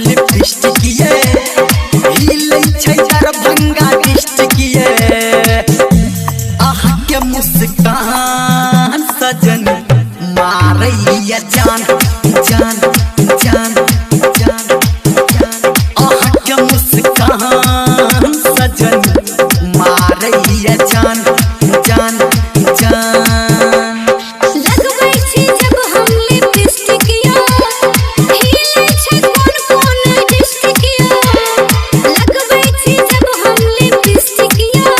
Lipstick ये, हिलै छै Darbhanga district ये। अहाँ के मुस्कान सजन मारैया जान जान जान जान। अहाँ के मुस्कान सजन मारैया जान जान जान। लगबै छी जब हम लिपस्टिक यो, हिलै छै कोन कोन डिस्ट्रिक्ट यो। लगबै छी जब हम लिपस्टिक यो,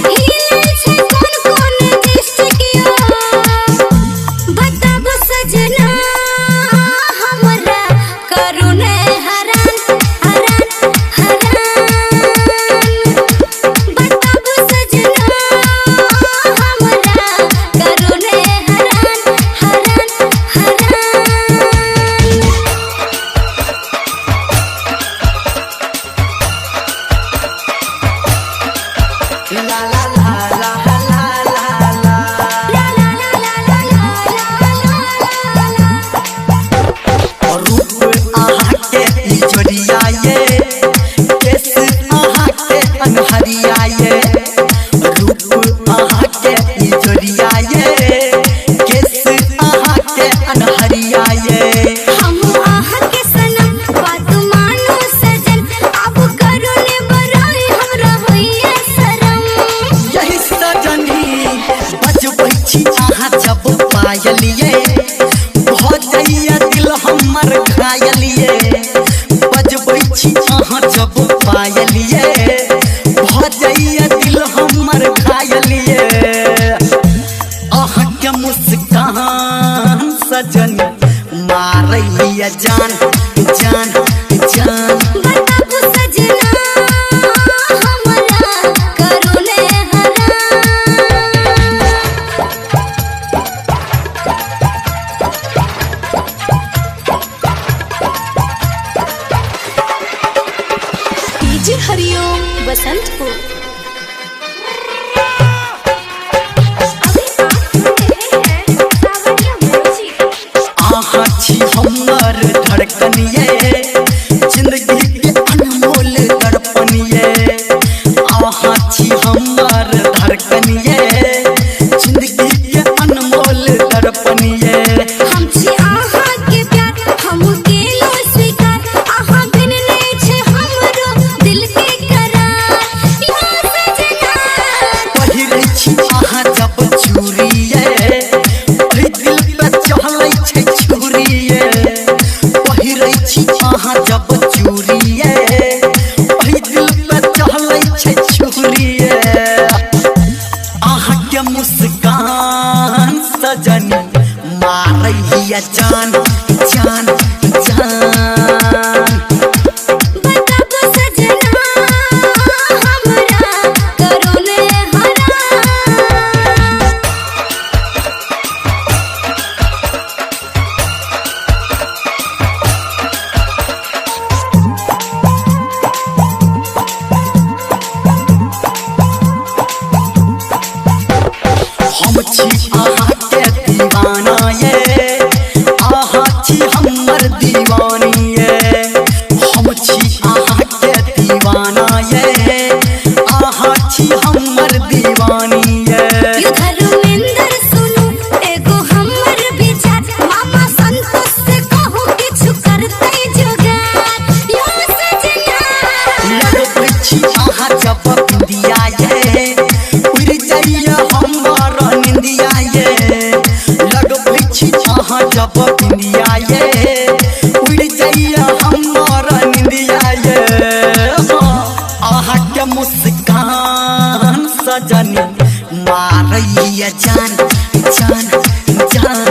हिलै छै कोन कोन डिस्ट्रिक्ट यो। बताबू सजना हमरा करू ने हरान हरान हरान। बताबू सजना हमरा करू ने हरान हरान हरान। ला ला ला ला ला ला ला। ला ला ला ला ला ला ला ला। रूप अहाँ के इजोरिया ये, केस अहाँ के अनहरिया ये। रूप अहाँ के इजोरिया ये, केस अहाँ के अनहरिया ये। हम अहाँ के सनम बात मानो सजन, अब करू ने बड़ाई हमरा होइए शरम। यही सजनी बजबै छी अहाँ जब पायल ये, भऽ जाइए दिल हमर घायल ये। बजबै छी अहाँ जब पायल ये, भऽ जाइए दिल हमर घायल ये। अहाँ के मुस्कान सजन मारैया जान जान जान। बताबू सजना हमरा करू ने हरान। डीजे हरिओम बसंतपुर। अभी आप सुन रहे हैं सावरिया म्यूजिक। अहाँ छी हमर धड़कन ये, जिंदगी के अनमोल दर्पण ये। अहाँ छी हमर धड़कन ये, जिंदगी के अनमोल दर्पण ये। हम छी अहाँ के प्यार, हम केलो स्वीकार, अहाँ बिन नै छै हमरो दिल के करार। यो सजना पहिरै छी अहाँ जब चूड़ी ये, एहि दिल पे चलै छै छुरी ये। पहिरै छी अहाँ जब चूड़ी ये, एहि दिल पे चलै छै छुरी ये। अहाँ के मुस्कान सजन मारैया जान जान जान। बताबू सजना हमरा करू ने हरान। हम छी अहाँ के दीवाना ये, अहाँ छी हमर दीवानी ये। हम छी अहाँ के दीवाना ये, अहाँ छी हमर दीवानी ये। यो धर्मेंद्र सुनू एगो हमर विचार, मामा संतोष से कहू किछु करतै जुगाड़। यो सजना लगबै छी अहाँ जब बिंदिया ये, उड़ि जाइए हमर निंदिया ये। लगबै छी अहाँ जब बिंदिया ये, उड़ि जाइए हमर निंदिया ये। अहाँ के मुस्कान सजन मारैया जान जान जान।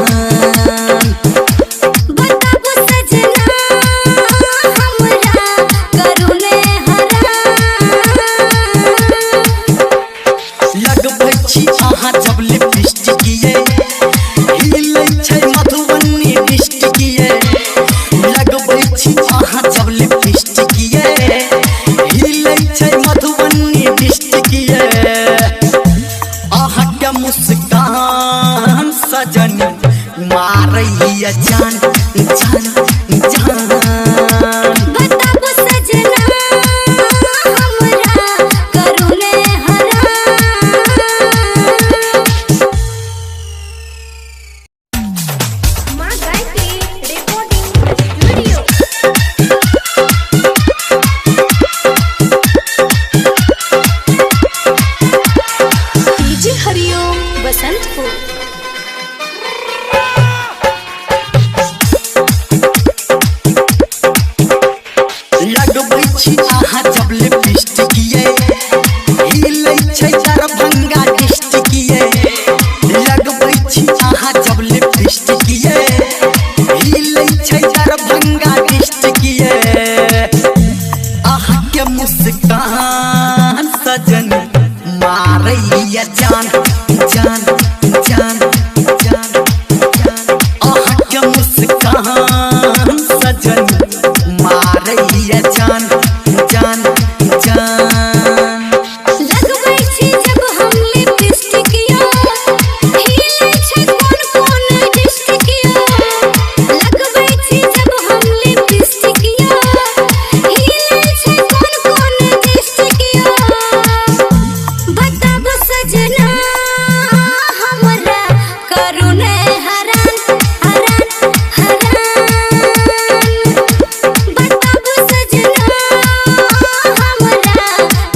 बताबू सजना हमरा करू ने हरान। लगबै छी अहाँ जब लिपस्टिक ये, हिलै छै मधुबनी डिस्ट्रिक्ट ये। लगबै छी अहाँ जब लिपस्टिक ये, हिलै छै मधुबनी डिस्ट्रिक्ट ये। अहाँ के मुस्कान छी अहाँ जब लिपस्टिक ये, हिलै छै दरभंगा डिस्ट्रिक्ट ये। लगबै छी अहाँ जब लिपस्टिक ये, हिलै छै दरभंगा डिस्ट्रिक्ट ये। अहाँ के मुस्कान सजन मारैया जान जान जान जान। अहाँ के मुस्कान सजन मारैया जान जान जान। लगबै छी जब हम लिपस्टिक यो, हिलै छै कोन कोन डिस्ट्रिक्ट यो। लगबै छी जब हम लिपस्टिक यो, हिलै छै कोन कोन डिस्ट्रिक्ट यो। बताबू सजना हमरा करू ने हरान हरान हरान। बताबू सजना हमरा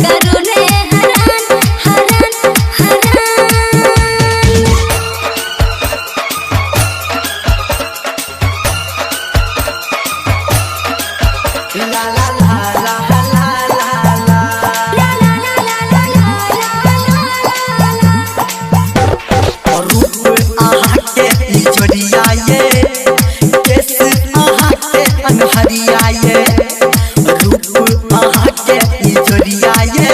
करू ने हरान हरान हरान। ला ला ला ला ला ला ला। ला ला ला ला ला ला ला ला। रूप अहाँ के इजोरिया ये, केस अहाँ के अनहरिया ये। रूप अहाँ के इजोरिया ये,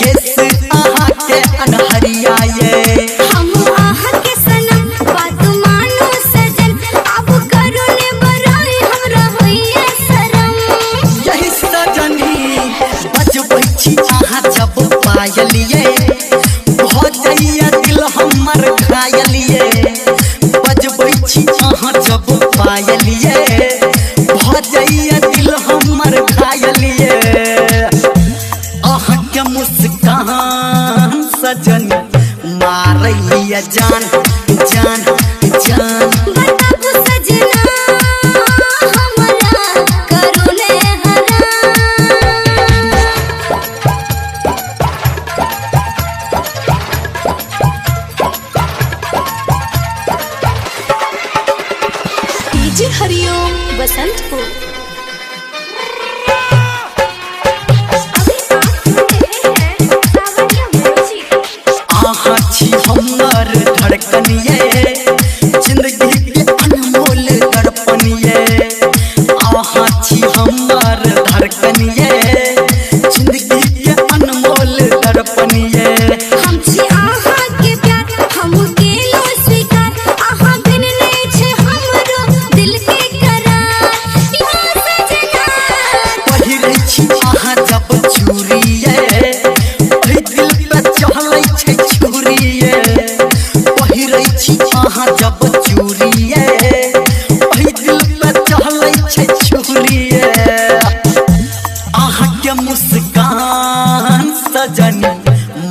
केस अहाँ के अनहरिया ये। हम अहाँ के सनम बात मानो सजन, अब करू ने बराई हमरा होइए शरम। यही सजनी बजबै छी अहाँ जब पायल ये, भऽ जाइया दिल हमर घायल ये। बजबै छी अहाँ जब पायल ये, भऽ जाइया दिल हमर घायल ये। अहाँ के मुस्कान सजन मारैया जान जान जान। बताबू सजना हमरा करू ने हरान। डीजे हरिओम बसंतपुर। अभी आप सुन रहे हैं सावरिया म्यूजिक। अहाँ छी हमर धड़कन ये, जिंदगी के अनमोल दर्पण ये। अहाँ छी हमर धड़कन ये, जिंदगी के अनमोल दर्पण ये। हम छी अहाँ के प्यार हम केलो स्वीकार, अहाँ बिन नै छै हमरो दिल के करार। यो सजना पहिरै छी अहाँ जब चूड़ी ये, एहि दिल पे चहलै छै छुरी ये। पहिरै छी अहाँ जब चूड़ी ये, एहि दिल पे चहलै छै छुरी ये। अहाँ के मुस्कान सजन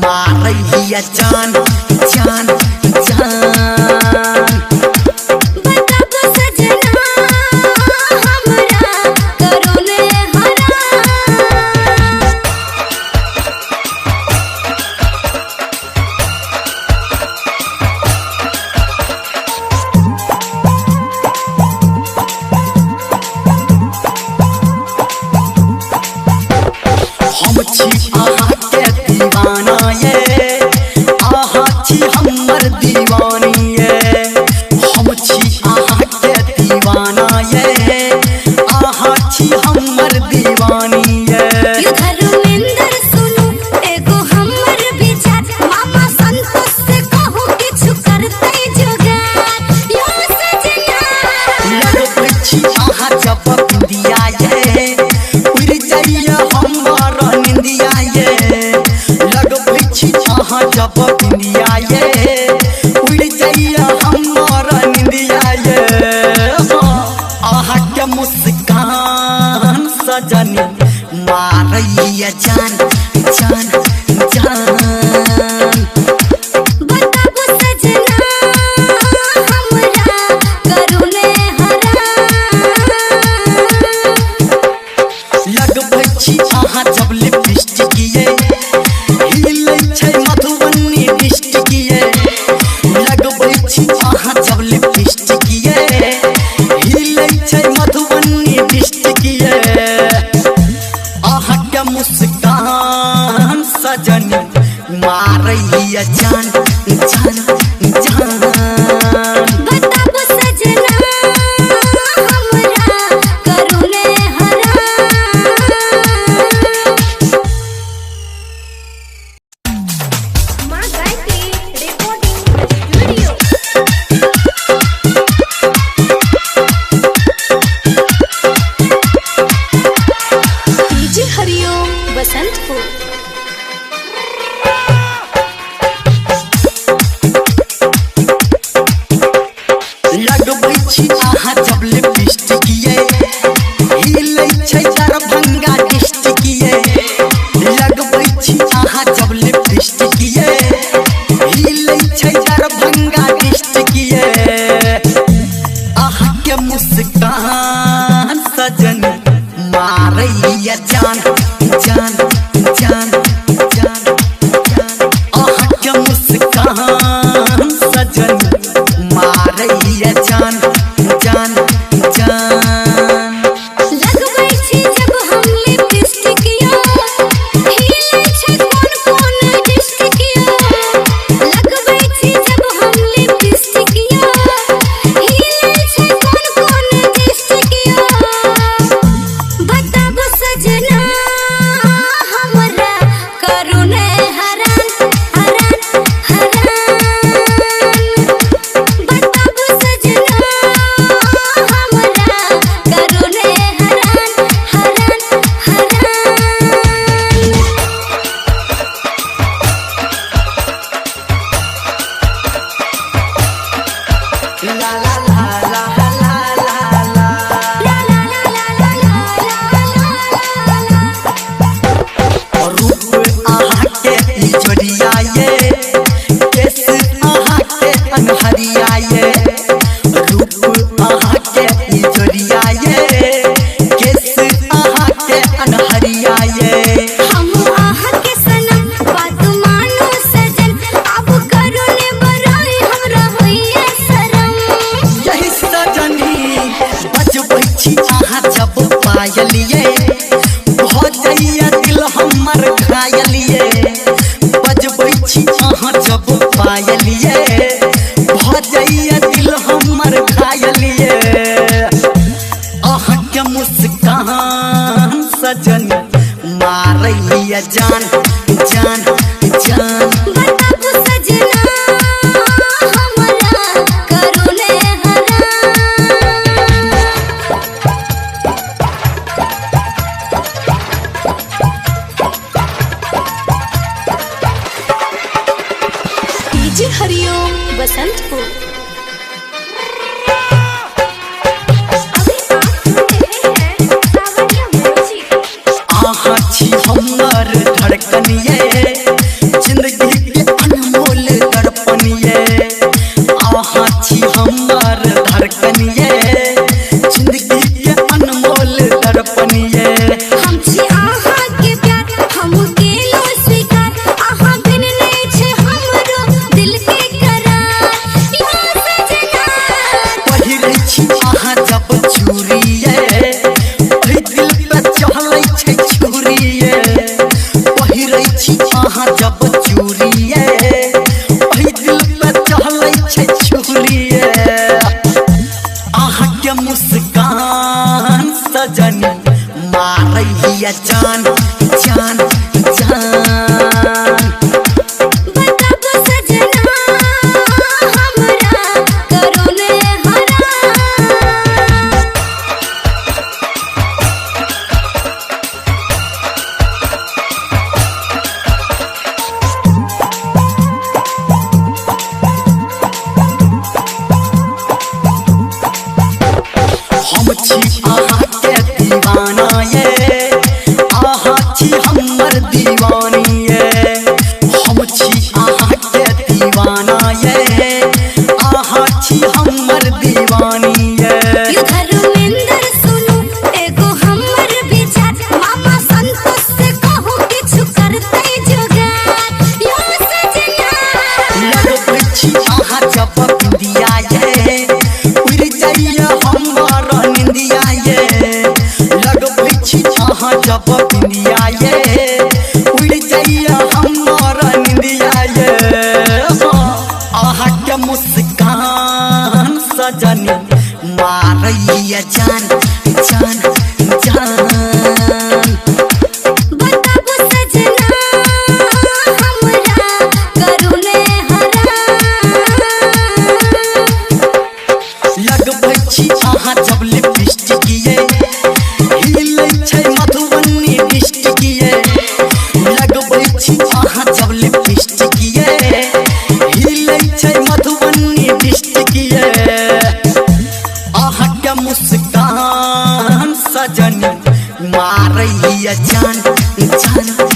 मारैया जान जान जान। बताबू सजना हमरा करू ने हरान। हम छी अहाँ के दीवाना ये, अहाँ छी हमर दीवानी ये। हम छी अहाँ के दीवाना ये, अहाँ छी हमर दीवानी ये। यो धर्मेंद्र सुनू एगो हमर विचार, मामा संतोष से कहू किछु करतै जुगाड़। यो सजना लगबै छी अहाँ जब बिंदिया ये, उड़ि जाइया हमर निंदिया ये। लगबै छी अहाँ जब बिंदिया ये, उड़ि जाइया हमर निंदिया ये। अहाँ के मुस्कान सजन मारैया जान जान जान। बताबू सजना हमरा करू ने हरान। लगबै छी अहाँ जब लिपस्टिक ये, हिलै छै मधुबनी डिस्ट्रिक्ट ये। लगबै छी अहाँ जब लिपस्टिक ये, हिलै छै मधुबनी डिस्ट्रिक्ट ये। मुस्कान सजन मारैया जान जान जान। बताबो सजना हमरा करू ने हरान। माँ Gayatri recording studio. DJ Hariom Basantpur. लगबै छी अहाँ जब लिपस्टिक ये, हिलै छै दरभंगा डिस्ट्रिक्ट ये। लगबै छी अहाँ जब लिपस्टिक ये, हिलै छै दरभंगा डिस्ट्रिक्ट ये। अहाँ के मुस्कान सजन मारैया जान जान जान जान जान। अहाँ के मुस्कान सजन मारैया जान जान जान। लगबै छी जब हम लिपस्टिक यो, हिलै छै कोन कोन डिस्ट्रिक्ट यो। लगबै छी जब हम लिपस्टिक यो, हिलै छै कोन कोन डिस्ट्रिक्ट यो। बताबो सजना हमरा करू ने हरान हरान हरान। बताबो सजना हमरा करू ने हरान हरान हरान। ला ला ला ला ला ला ला। ला ला ला ला ला ला ला ला। रूप अहाँ के इजोरिया ये, केस अहाँ के अनहरिया ये। रूप अहाँ के इजोरिया ये, केस अहाँ के अनहरिया ये। हम अहाँ के सनम बात मानो सजन, अब करू ने बराई हमरा होइए शरम। यही सजनी बजबै छी अहाँ जब पायल ये, भऽ जाइया दिल हमर घायल ये। बजबै छी अहाँ जब पायल ये, भऽ जाइया दिल हमर घायल ये। अहाँ के मुस्कान सजन मारैया जान जान जान। बताबो सजना हमरा करू ने हरान। डीजे हरिओम बसंतपुर। अभी आप सुन रहे हैं सावरिया म्यूजिक। अहाँ छी हमर धड़कन ये, जिंदगी के अनमोल दर्पण ये। अहाँ छी हमर धड़कन ये, जिंदगी के अनमोल दर्पण ये। हम छी अहाँ के प्यार हम केलो स्वीकार, अहाँ बिन नै छै हमरो दिल के करार। यो सजना पहिरै छी अहाँ जब चूड़ी ये, ओहि दिल पे चहलै छै छुरी ये। पहिरै छी अहाँ जब चूड़ी ये, ओहि दिल पे चहलै छै छुरी ये। अहाँ के मुस्कान सजन मारैया जान जान जान। बताबो सजना हमरा करू ने हरान। हम छी अहाँ के दीवाना ये, अहाँ छी हमर दीवानी ये। हम छी अहाँ के दीवाना ये, अहाँ छी हमर दीवानी ये। यो धर्मेंद्र सुनू एगो हमर विचार, मामा संतोष से कहू किछु करतै जुगाड़। यो सजना लगबै छी अहाँ जब बिंदिया ये, उड़ि जाइया हमर निंदिया ये। लगबै छी अहाँ जब बिंदिया ये, मारैया जान जान।